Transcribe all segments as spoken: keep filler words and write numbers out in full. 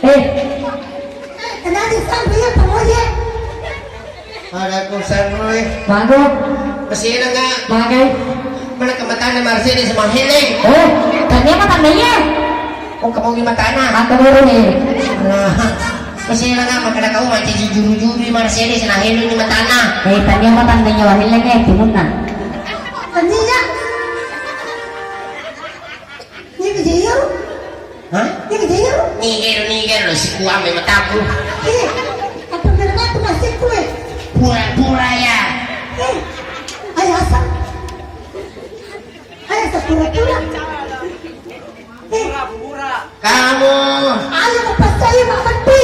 Eh. Ada ku sanroi. Bagus. Masih enak nggak? Bagai. Mana kematana Mercedes mahal, eh? Oh, tania apa tania? Oh, kamu gimana tanah? Aku dulu nih. Nah, masih enak nggak? Makanya kamu masih jujur-jujur di Mercedes, nah, ini matana. Eh, tania apa tania? Wahil lagi, timun nah. Tania. Ini kejadian. Hah? Ini kejadian. Nigel, nigel, lo si kuame mataku. Eh, apa mereka tuh masih kue? Pura-pura ya. Eh, ayasa. Ayasa pura-pura. Eh, kamu. Ayo, pas saya Pak Mati.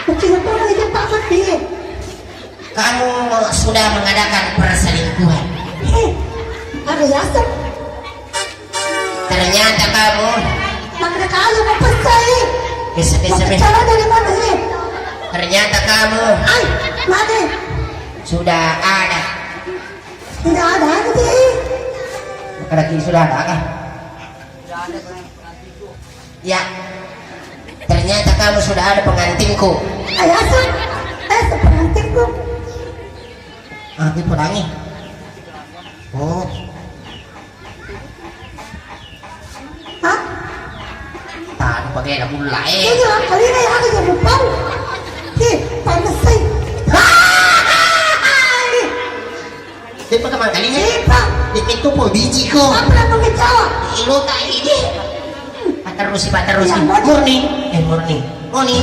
Kecil tuh aja Pak Mati. Kamu sudah mengadakan perselingkuhan. Eh, ada yasem. Ternyata kamu. Makna kamu mau pesta, eh. Bisa, bisa, bisa. Cara dari mana, eh? Ternyata kamu. Ai, mati. Sudah ada. Sudah ada, ada, eh. Makna ki sudah ada kah? Ya, ternyata kamu sudah ada pengantinku. Ayasa, ayasa pengantinku. Ah, ini pelangi. Oh. Hah? Tadi pakai ada mulai. Ini kali ini aku jadi lupa. Ih, panas sih. De'pa kamangkalinga. De'pa. De'pa itu po biji ko. Apa yang mengecawa? Ilo tak ini. Paterusi, paterusi. Ya, murni. Eh, murni. Murni.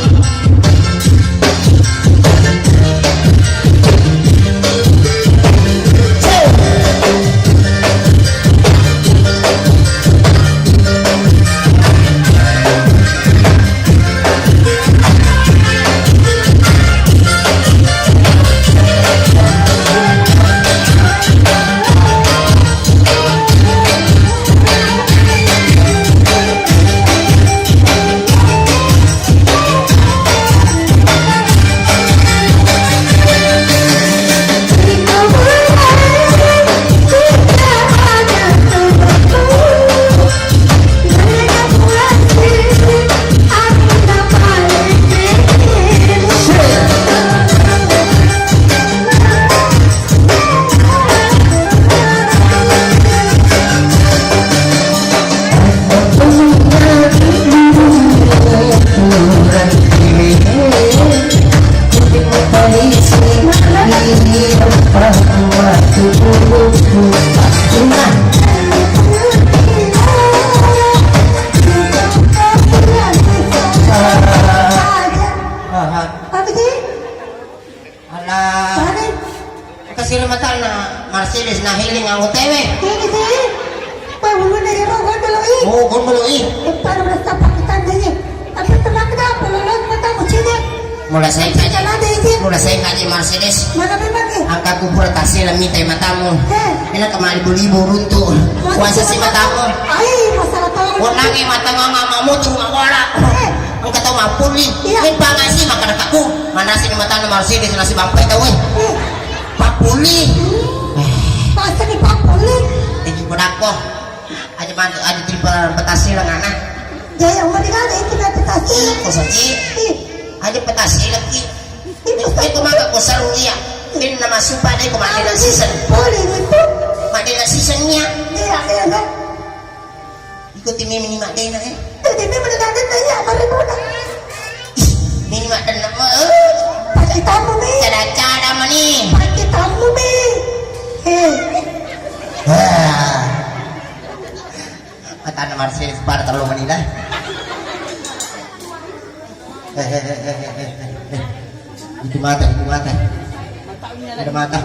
Aha. Apa sih? Alah. Apa? Kasih matanna Mercedes na healing anggo tewe. Ini sih. Wah, ulunna ero gondolo i. Oh, gondolo i. Pada merasa pakitan deh. Tapi tenang dah, pelolot matamu cedek. Mula saya kaji. Jalan deh, izin. Mula saya kaji Mercedes. Mana memang nih? Angka kupur tasila mita matamu. Eh. Enak kemali beli buruntu. Kuasa si matamu. Ai, masalah tahu. Warnanya mata mama mutu ngawala. Eh. Engka tau mappulli, iya. Meppa ngasi makkadakku, manrasini matanna Mercedes nasi bampai tau e. Eh. Pappulli. Pasti ni pappulli. Iki kodakko. Aja bantu, aja tipe petasi lengana. Jaya, umur dengan itu dia petasi. Ko saji. Ih. Aja petasi lagi. Itu maka ko seru iya. Ini nama supa deh ko mana season. Boleh itu. Mana seasonnya. Iya, iya, iya. Ikuti mimi ni maddena, eh. Jadi mimi ni maddena, iya, mari muda. Ih, mimi maddena, eh. Pasti tamu, mi. Cada-cada mani. Pasti tamu, mi. Eh. Ah. Matanna Mercedes pada terlalu mani dah. Eh, eh, eh, eh, eh, eh, eh. Itu mata, itu mata. Ada mata.